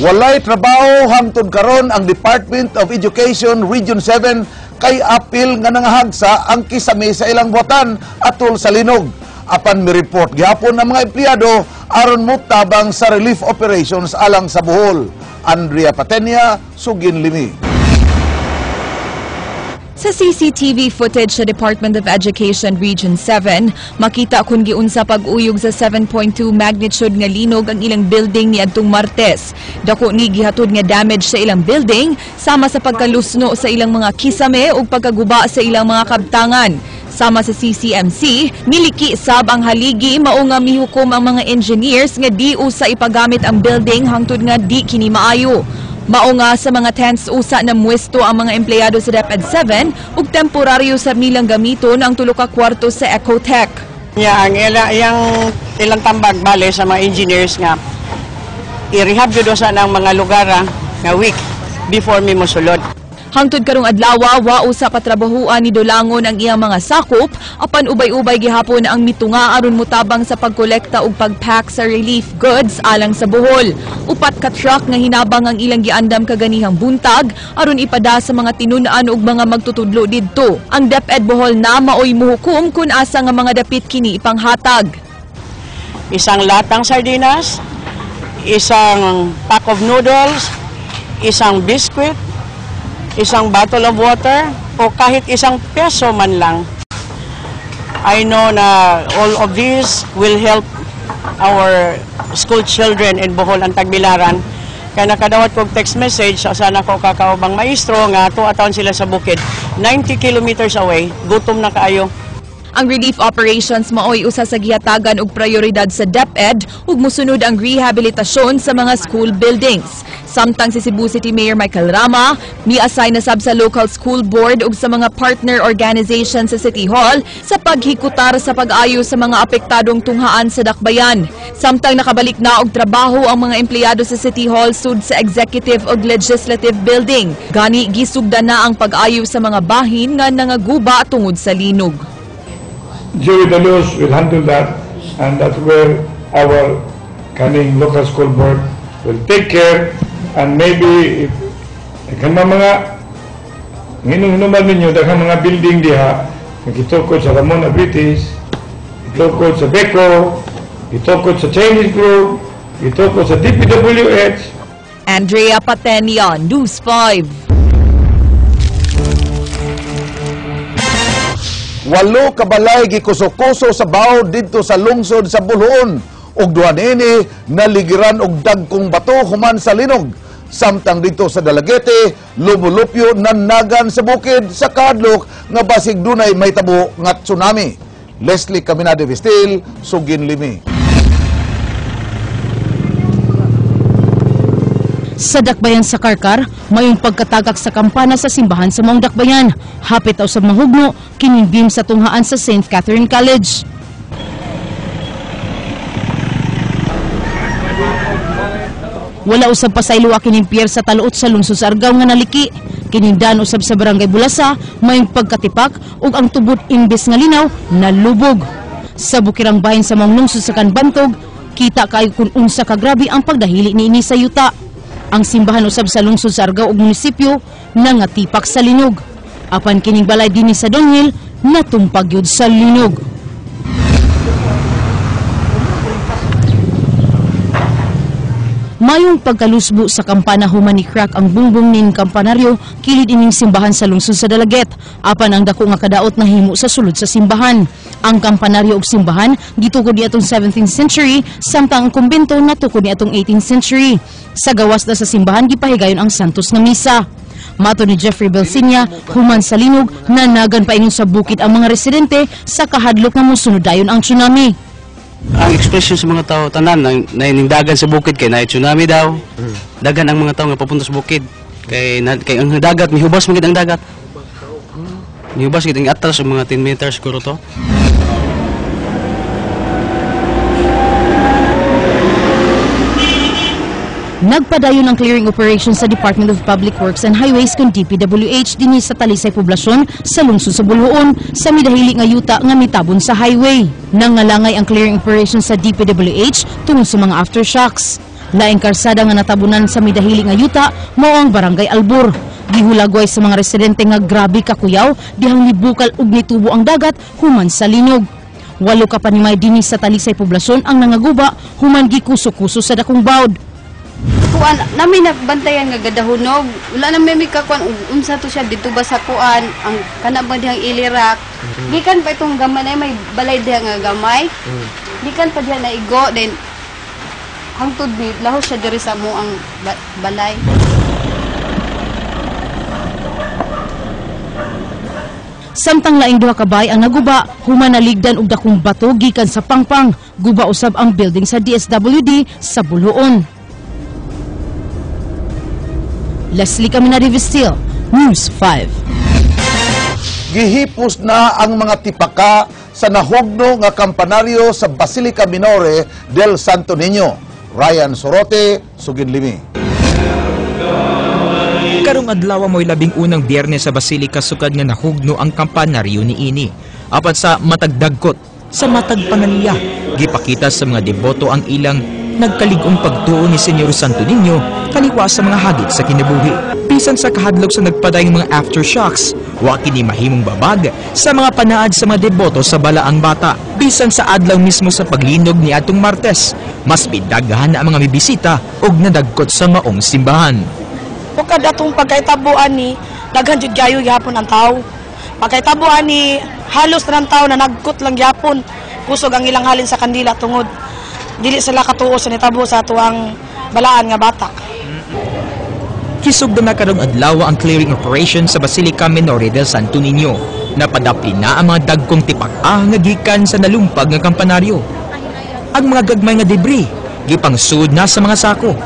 Walay trabaho hangtod karon ang Department of Education Region 7 kay apil nga nangahagsa ang kisame sa ilang buhatan atol sa linog. Apan mi-report gihapon ang mga empleyado aron motabang sa relief operations alang sa Bohol. Andrea Patenia, Sugin Limi. Sa CCTV footage sa Department of Education Region 7, makita kung giunsa pag-uyog sa 7.2 magnitude nga linog ang ilang building niadtong Martes. Dako ni gihatod nga damage sa ilang building, sama sa pagkalusno sa ilang mga kisame ug pagkaguba sa ilang mga kabtangan. Sama sa CCMC, miliki sab ang haligi mao nga mihukom ang mga engineers nga di usa ipagamit ang building hangtod nga di kini maayo. Mao nga sa mga tents usa na muwesto ang mga empleyado sa DepEd 7 ug temporaryo sa nilang gamiton ang tulo ka kwarto sa Ecotech. Ya, ang ilang tambag bale sa mga engineers nga i-rehab jud sa nang mga lugar nga week before mi mosulod. Hangtod karong adlaw, wa usa patrabahuan ni Dolangon ang iyang mga sakop apan ubay-ubay gihapon ang mitunga aron motabang sa pagkolekta ug pagpack sa relief goods alang sa Bohol. Upat ka truck nga hinabang ang ilang giandam kaganihang buntag aron ipada sa mga tinun-an ug mga magtutudlo didto. Ang DepEd Bohol na maoy muhukom kun asa nga mga dapit kini ipanghatag. Isang latang sardinas, isang pack of noodles, isang biscuit, isang bottle of water, o kahit isang peso man lang. I know na all of these will help our school children in Bohol and Tagbilaran. Kaya nakadawat kog text message sa sana ko kakaubang maestro nga tuwa taon sila sa bukid. 90 kilometers away, gutom na kaayo. Ang relief operations maoy usa sa gihatagan og prioridad sa DepEd ug mosunod ang rehabilitasyon sa mga school buildings. Samtang si Cebu City Mayor Michael Rama mi-assign na sab sa local school board ug sa mga partner organization sa City Hall sa paghikutar sa pag-ayo sa mga apektadong tunghaan sa dakbayan. Samtang nakabalik na og trabaho ang mga empleyado sa City Hall sud sa Executive ug Legislative Building. Gani gisugdan na ang pag-ayo sa mga bahin nga nangaguba tungod sa linog. Joey Daluz will handle that, and that's where our kaning local school board will take care, and maybe if kan mga hinung-hinuman ninyo daghang mga building diha gitukod sa Ramon British, gitukod sa Beko, gitukod sa Chinese Group, gitukod sa DPWH. Andrea Patenia, News 5. Walo kabalay gikuso-kuso sa bawo didto sa lungsod sa Boljoon ug duha niini naligiran og dagkong bato human sa linog. Samtang didto sa Dalaguete, lumulupyo nanagan sa bukid sa kahadlok nga basig dunay mahitabo nga tsunami. Leslie Caminade Vestil, Sugin Limi. Sa dakbayan sa Karkar, mayong pagkatagak sa kampana sa simbahan sa maong dakbayan. Hapit aw sa mahugno, kining beam sa tunghaan sa St. Catherine College. Wala usab pasaylo kining pier sa taluot sa lungsod sa Argao nga naliki. Kinindan usab sa barangay Bulasa, mayong pagkatipak ug ang tubod imbes nga linaw nalubog. Sa bukirang bahin sa maong lungsod sa Kanbantog, kita kaayo kun unsa ka grabe ang pagdahili niini sa yuta. Ang simbahan usab sa lungsod sa Argao ug munisipyo nangatipak sa linog. Apan kining balay dinhi sa Donhill natumpag gyud sa linog. Mayong pagkalusbo sa kampana human ni crack ang bungbong ning kampanaryo kilid ining simbahan sa lungsod sa Dalaguete. Apan ang dako nga kadaot nahimo sa sulod sa simbahan. Ang kampanaryo ug simbahan gitukod niadtong 17th century samtang ang kumbento natukod niadtong 18th century. Sa gawas na sa simbahan gipahigayon ang Santos nga misa. Mato ni Jeffrey Belsinia, human sa linog, nanagan paingon sa bukid ang mga residente sa kahadlok nga mosunod dayon ang tsunami. Ang expression sa mga tao tanan nainindagan sa bukid kay naay tsunami daw. Dagan ang mga tao nga papunta sa bukid kay kay ang dagat mihubas man gid ang dagat. Mihubas gid ang atras og mga 10 meters siguro to. Nagpadayon ang clearing operation sa Department of Public Works and Highways kun DPWH dinhi sa Talisay poblasyon sa lungsod sa Boljoon sa midahili nga yuta nga mitabon sa highway. Nangalangay ang clearing operation sa DPWH tungod sa mga aftershocks. Laing karsada nga natabunan sa midahili nga yuta mao ang Barangay Albur. Gihulagway sa mga residente nga grabe kakuyaw dihang nibukal ug nitubo ang dagat human sa linog. 8 ka panimay dinhi sa Talisay poblasyon ang nangaguba human gikuso-kuso sa dakong bawd. Kuan nami nagbantayan nga gadahunog, wala na may mikakuan unsa to siya dito ba sa kuan ang kana ba dihang ilirak. Gikan pa itong gamay na may balay diha nga gamay. Gikan pa diha na igo then hangtod ni lahos siya diri sa mo ang balay. Samtang laing duha ka bay ang naguba, human naligdan og dakong bato gikan sa pangpang. Guba usab ang building sa DSWD sa Boljoon. Leslie Caminari Vestil, News 5. Gihipos na ang mga tipaka sa nahugno nga kampanaryo sa Basilica Minore del Santo Niño. Ryan Sorote, Sugin Limi. Karong adlaw mo'y 11 Biyernes sa Basilika sukad nga nahugno ang kampanaryo niini. Apan sa matag dagkot, sa matag panganiya, gipakita sa mga deboto ang ilang nagkalig-ong pagtuo ni Senyor Santo Niño kaliwa sa mga hagit sa kinabuhi. Bisan sa kahadlok sa nagpadayong mga aftershocks, wa kini mahimong babag sa mga panaad sa mga deboto sa Balaang Bata. Bisan sa adlaw mismo sa paglinog ni atong Martes, mas bidaghan na ang mga mibisita og nadagkot sa maong simbahan. Bukod atong pagkaitabuan ni daghan jud gayo gihapon ang tao. Pagkaitabuan ni halos tanang tao na nagkot lang gihapon, kusog ang ilang halin sa kandila tungod dili sila katuo sa nitabo sa atuang balaan nga bata. Kisugdan na karong adlaw ang clearing operation sa Basilica Minore del Santo Niño. Napadapli na ang mga dagkong tipak-a nga gikan sa nalumpag nga kampanaryo. Ang mga gagmay nga debris gipangsud na sa mga sako.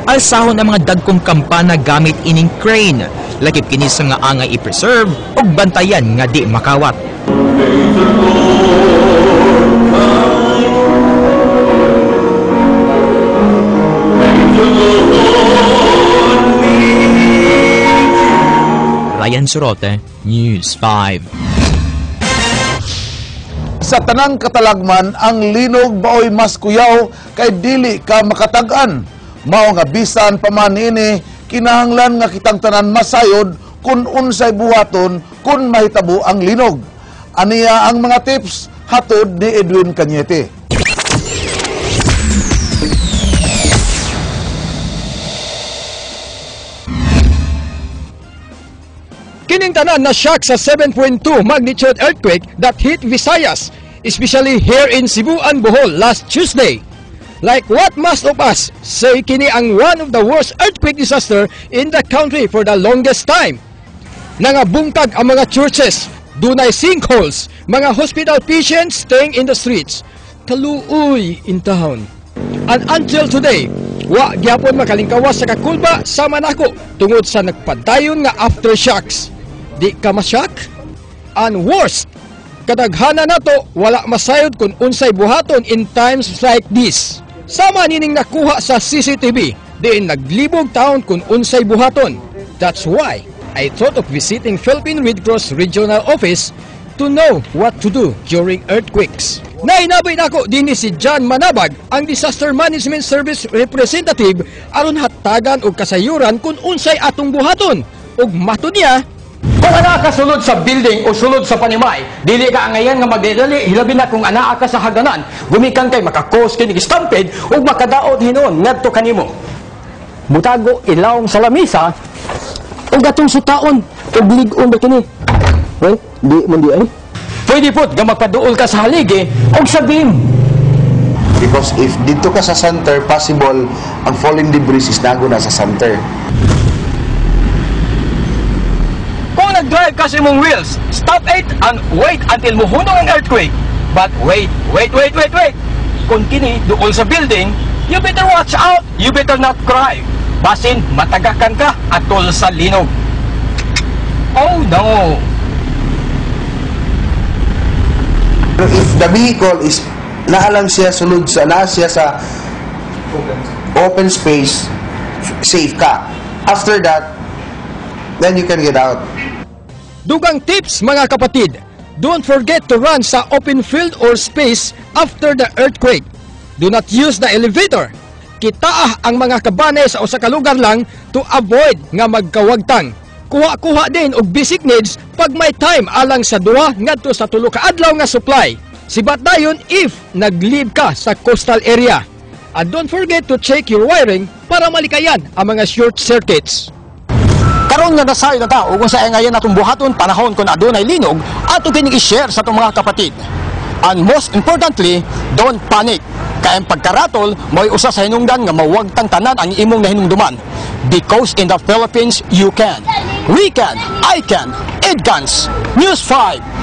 Alsahon ang mga dagkong kampana gamit ining crane. Lakip kini sa mga angay i-preserve ug bantayan nga di makawat. Ryan Sorote, News 5. Sa tanang katalagman, ang linog baoy mas kuyaw kay dili ka makatag-an. Mao nga bisan pa man niini, kinahanglan nga kitang tanan masayod kung unsay buhaton kung mahitabo ang linog. Aniya ang mga tips hatod ni Edwin Cañete. Kining tanan na shock sa 7.2 magnitude earthquake that hit Visayas, especially here in Cebu and Bohol last Tuesday. Like what most of us say, kini ang one of the worst earthquake disaster in the country for the longest time. Nangabungkag ang mga churches, dunay sinkholes, mga hospital patients staying in the streets, kaluoy in town. And until today, wa gyapon makalingkawas sa kakulba sama nako tungod sa nagpadayon nga aftershocks. Di ka mashock? And worst, kadaghanan nato wala masayod kung unsay buhaton in times like this. Sama nining nakuha sa CCTV, diin naglibog taon kung unsay buhaton. That's why I thought of visiting Philippine Red Cross Regional Office to know what to do during earthquakes. Nainabay nako dinhi si John Manabag, ang Disaster Management Service Representative, aron hatagan og kasayuran kung unsay atong buhaton. Ug matud niya, kung anaa ka sulod sa building o sulod sa panimay, dili ka angayan nga magdedali, hilabi na kung anaa ka sa hagdanan, gumikan kay makakos kini stampede ug makadaot hinuon ngadto kanimo. Mutago ilawom sa lamisa ug atong sutaon ug lig-on ba kini? Well, di man di ay. Pwede pud nga magpaduol ka sa haligi ug sa beam. Because if dito ka sa center, possible ang falling debris is nago na sa center. Kung nag-drive ka sa imong wheels, stop it and wait until muhunong ang earthquake. But wait, wait, wait, wait, wait. Kung kini duol sa building, you better watch out. You better not cry. Basin matagakan ka atol sa linog. Oh no! Pero if the vehicle is naalang siya sulod sa, naa siya sa open space, safe ka. After that, then you can get out. Dugang tips mga kapatid, don't forget to run sa open field or space after the earthquake. Do not use the elevator. Kitaa ang mga kabanay sa usa ka lugar lang to avoid nga magkawagtang. Kuha-kuha din og basic needs pag may time alang sa 2 ngadto sa 3 ka adlaw nga supply. Sibat dayon if nag-live ka sa coastal area. And don't forget to check your wiring para malikayan ang mga short circuits. Karon nga nasayod na ta ug unsa ay ngayon atong buhaton panahon kung adunay linog, ato kining i-share sa atong mga kapatid. And most importantly, don't panic. Kay ang pagkaratol mo'y usa sa hinungdan nga mawagtang tanan ang imong nahinumduman. Because in the Philippines, you can. We can. I can. Edcans. News 5.